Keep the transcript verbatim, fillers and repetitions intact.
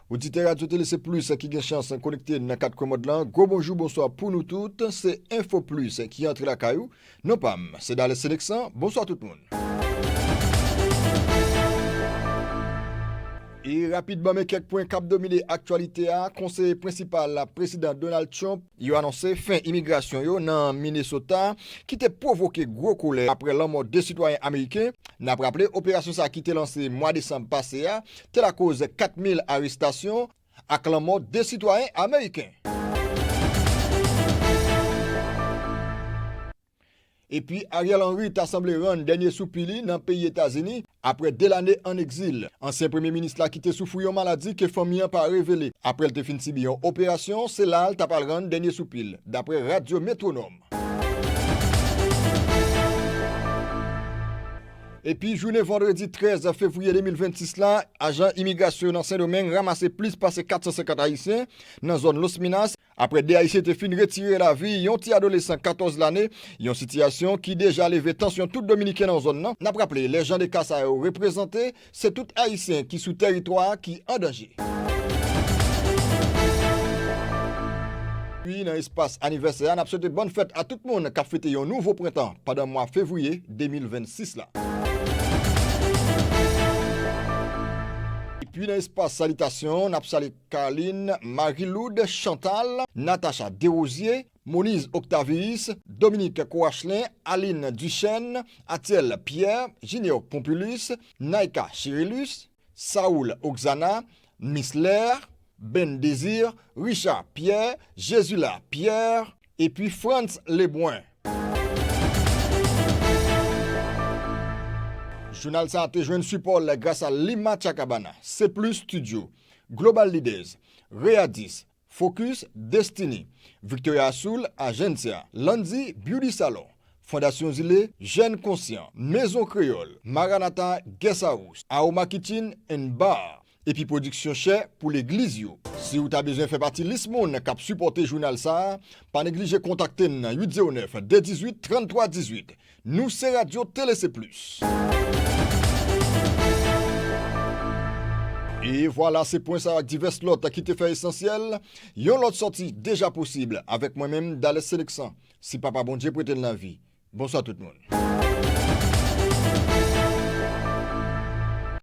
Oditè Radyo Tele Se Plis ki gen chans konekte nan kat kwen mond lan, gwo bonjou, bonswa pou nou tout. Se Enfo Plis ki antre lakay ou. Non pa m, se Dales Seleksan. Bonswa tout moun. E rapidman, men kèk pwen k ap domine aktyalite a. Konseye prensipal la, Prezidan Donald Trump, yo anonse fen imigrasyon yo nan Minnesota, ki te pwovoke gwo kolè apre lanmò de sitwayen ameriken. N ap raple, operasyon sa a ki te lanse mwa desanm pase a, te lakoz kat mil arestasyon ak lanmò de sitwayen ameriken. Epi Ariel Henry ta sanble rann dènye soupi li nan peyi Etazini apre de lane ann egzil. Ansyen premye minis la ki te soufri yon maladi ke fanmi an pa revele. Apre l te fin sibi yon operasyon, se la l ta pral rann dènye soupi l, dapre Radyo Metwonòm. Epi jounen vandredi trèz fevriye de mil vennsis la, ajan imigrasyon nan Sendomeng ranmase plis pase kat san senkant Ayisyen nan zòn Los Minas, apre de Ayisyen te fin retire lavi yon ti adolesan katòz lane, yon sitiyasyon ki deja leve tansyon tout Dominiken nan zòn nan. N ap raple, lè jan de ka sa yo reprezante, se tout Ayisyen ki sou tèritwa a ki an danje. Epi nan espas anivèsè a, n ap swete bòn fèt a tout moun k ap fete yon nouvo prentan pandan mwa fevriye de mil vennsis la. Epi nan espas salitasyon, n ap salye Carline, Marie-Lourdes, Chantal, Natacha Desrosiers, Moniz Octavius, Dominique Coachelin, Aline Duchesne, Atiel Pierre, Junior Pompilus, Naika Chirilus, Saoul Oxana, Misler, Ben Désir, Richard Pierre, Jesula Pierre, epi Frantz Lebrun. Jounal sa a te jwenn sipò l gras a Lima Chacabana, Se Plus Studio, Global Leaders, Readis, Focus, Destiny, Victoria Soul, Agencia, Landy Beauty Salon, Fondasyon Zile, Jèn Konsyan, Mezon Kreyòl, Maranatha Guest House, Aroma Kitchen and Bar, epi pwodiksyon chè pou legliz yo. Si w ta bezwen fè pati lis moun k ap sipòte jounal sa a, pa neglije kontakte n nan uit zewo nèf, de dizuit, tranntwa dizuit. Nou se Radyo Tele Se Plis. E vwala, se pwen sa yo ak divès lòt ki te fè esansyèl. Yon lòt sòti deja posib avèk mwen menm, Dales Seleksan, si Papa Bondye prete n lavi. Bonswa tout moun.